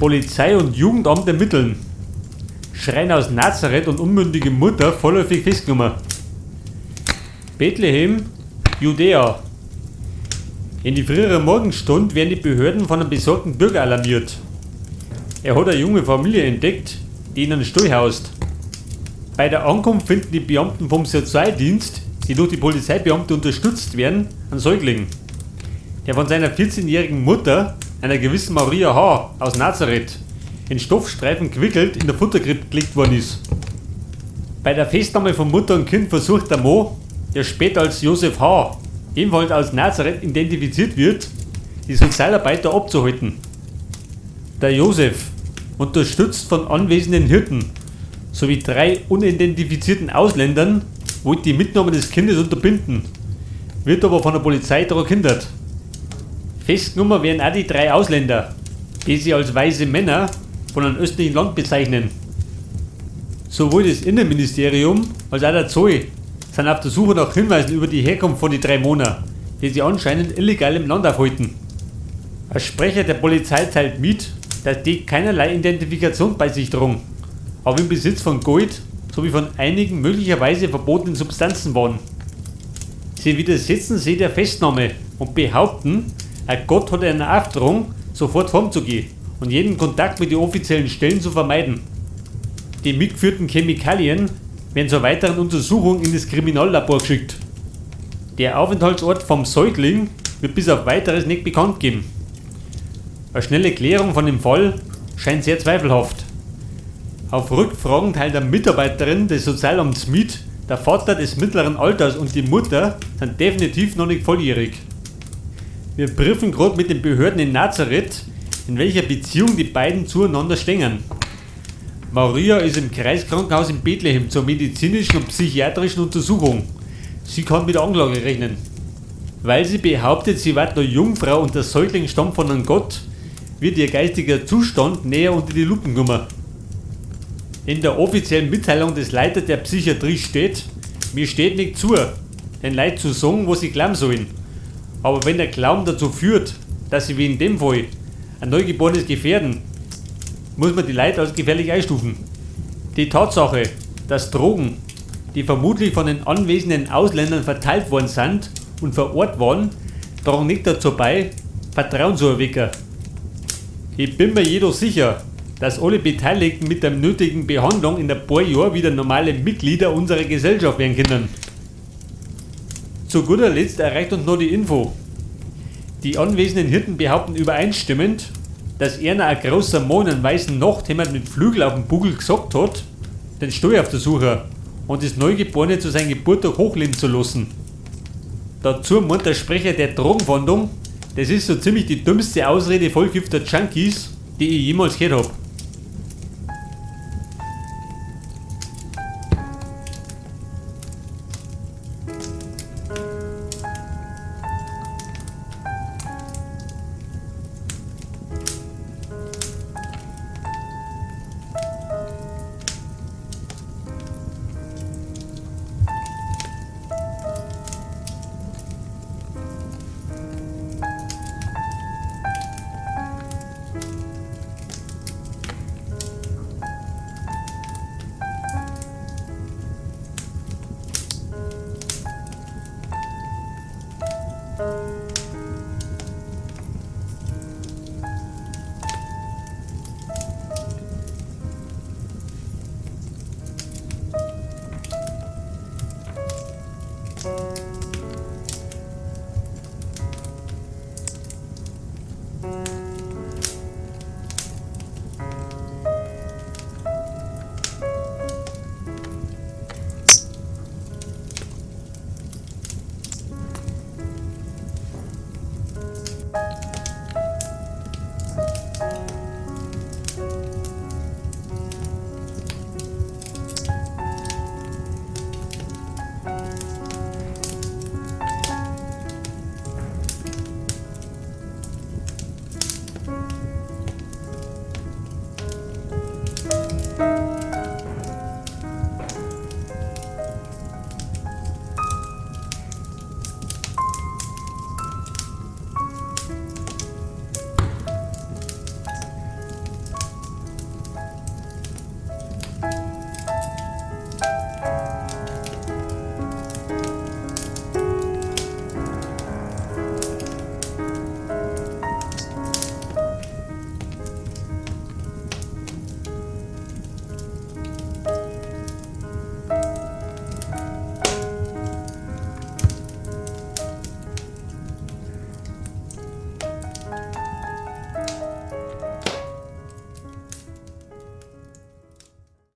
Polizei und Jugendamt ermitteln. Schreiner aus Nazareth und unmündige Mutter vorläufig festgenommen. Bethlehem, Judäa. In die frühere Morgenstund werden die Behörden von einem besorgten Bürger alarmiert. Er hat eine junge Familie entdeckt, die in einem Stall haust. Bei der Ankunft finden die Beamten vom Sozialdienst, die durch die Polizeibeamte unterstützt werden, einen Säugling, der von seiner 14-jährigen Mutter, einer gewissen Maria H. aus Nazareth, in Stoffstreifen gewickelt in der Futterkrippe gelegt worden ist. Bei der Festnahme von Mutter und Kind versucht der Mo, der später als Josef H., ebenfalls aus Nazareth identifiziert wird, die Sozialarbeiter abzuhalten. Der Josef, unterstützt von anwesenden Hirten sowie drei unidentifizierten Ausländern, wollte die Mitnahme des Kindes unterbinden, wird aber von der Polizei daran gehindert. Festgenommen werden auch die drei Ausländer, die sie als weise Männer von einem östlichen Land bezeichnen. Sowohl das Innenministerium als auch der Zoll sind auf der Suche nach Hinweisen über die Herkunft von den drei Männern, die sie anscheinend illegal im Land aufhalten. Ein Sprecher der Polizei teilt mit, dass die keinerlei Identifikation bei sich trugen, aber im Besitz von Gold sowie von einigen möglicherweise verbotenen Substanzen waren. Sie widersetzen sich der Festnahme und behaupten, ein Gott hat einen Auftrag, sofort heimzugehen und jeden Kontakt mit den offiziellen Stellen zu vermeiden. Die mitgeführten Chemikalien werden zur weiteren Untersuchung in das Kriminallabor geschickt. Der Aufenthaltsort vom Säugling wird bis auf weiteres nicht bekannt gegeben. Eine schnelle Klärung von dem Fall scheint sehr zweifelhaft. Auf Rückfragen teilt eine Mitarbeiterin des Sozialamts mit, der Vater des mittleren Alters und die Mutter sind definitiv noch nicht volljährig. Wir prüfen gerade mit den Behörden in Nazareth, in welcher Beziehung die beiden zueinander stehen. Maria ist im Kreiskrankenhaus in Bethlehem zur medizinischen und psychiatrischen Untersuchung. Sie kann mit Anklage rechnen. Weil sie behauptet, sie war nur Jungfrau und der Säugling stammt von einem Gott, wird ihr geistiger Zustand näher unter die Lupen genommen. In der offiziellen Mitteilung des Leiters der Psychiatrie steht, mir steht nicht zu, den Leuten zu sagen, wo sie glauben sollen. Aber wenn der Glauben dazu führt, dass sie wie in dem Fall ein Neugeborenes gefährden, muss man die Leute als gefährlich einstufen. Die Tatsache, dass Drogen, die vermutlich von den anwesenden Ausländern verteilt worden sind und vor Ort waren, tragen nicht dazu bei, Vertrauen zu erwecken. Ich bin mir jedoch sicher, dass alle Beteiligten mit der nötigen Behandlung in ein paar Jahren wieder normale Mitglieder unserer Gesellschaft werden können. Zu guter Letzt erreicht uns noch die Info. Die anwesenden Hirten behaupten übereinstimmend, dass einer ein großer Mann in weißen Nacht jemand mit Flügel auf dem Bugel gesagt hat, den Stall auf der Suche und das Neugeborene zu seinem Geburtstag hochleben zu lassen. Dazu meint der Sprecher der Drogenfahndung, das ist so ziemlich die dümmste Ausrede vollgifter Junkies, die ich jemals gehört hab.